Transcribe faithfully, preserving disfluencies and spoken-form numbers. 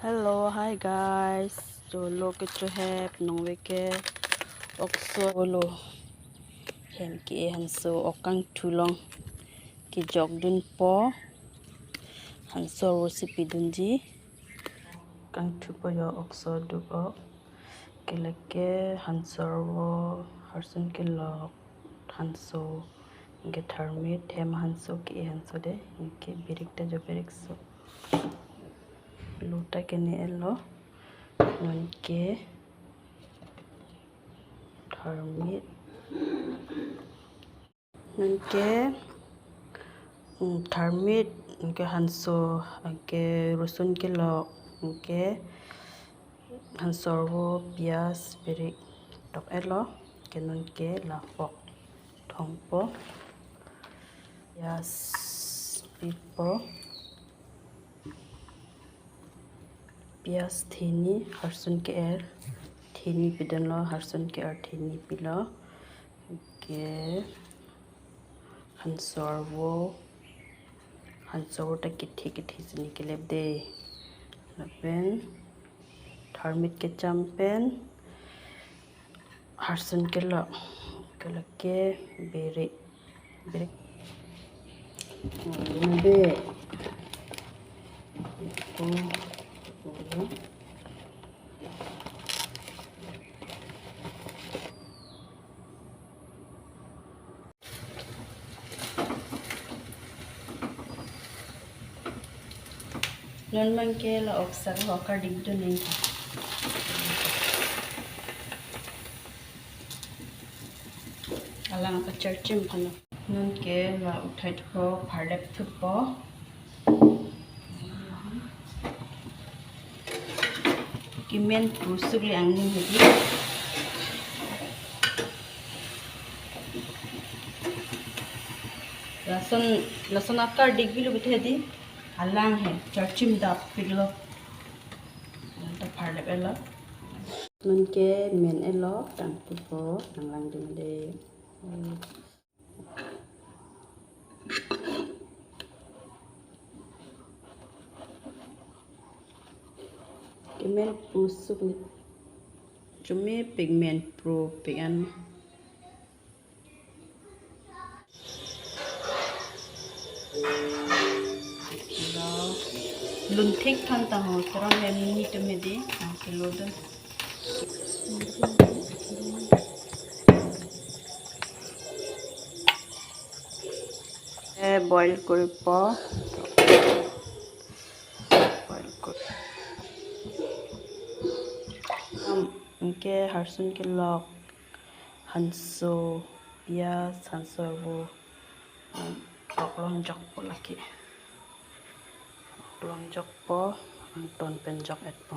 Hello, hi guys. Cholo kecho hep nongve ke okso lo hem ke hanso ok kangthu along kejok dunpo. Hanso arvo si pidunji. Kangthupo jo okso duk ok. Ke lake hanso arvo, harsun kelok, hanso, anke tharmit, hem hanso ke hanso de, anke birik ta jo birikso. Lo ta kene-et lo, non ke tharmit, non ke, mm, tharmit, anke hanso, anke rosun kelok, anke hanso arvo, piyaj, birik tok-et lo, ke non ke la pok thongpo, piyaj pipo, piyaj theni, harsun ke-er theni pidunlo, harsun ke-er theni pilo, anke hanso arvo, hanso arvo ta kethe kethe si ne kelep de. Lapen tharmit kecham pen harsun kelok, kelok ke birik, birik. Hmm, be. Non abang ke la okso arvo kardik dun nangji. Alang apa charchim kano. Non ke la uthai thupo, pharlep thupo. Kemen pu sukle angni hedi. Lason, lason akardik bilo bithe di. Alang he, charchim dap pik lo. Nanta pharlep-et lo. Non ke men-et lo, tangtupo, nanglang dun de. Kemen pu sukle. Chomepik, men pro pik an. Lun thik than ta ho, keron hem ni tum hedi, ah, kelo dun. Eh, boil koripo. Boil kor-, um, anke harsun kelok, hanso, piyaj, hanso arvo, um, ok longjokpo lake. Ok longjokpo, angton pen jok-etpo.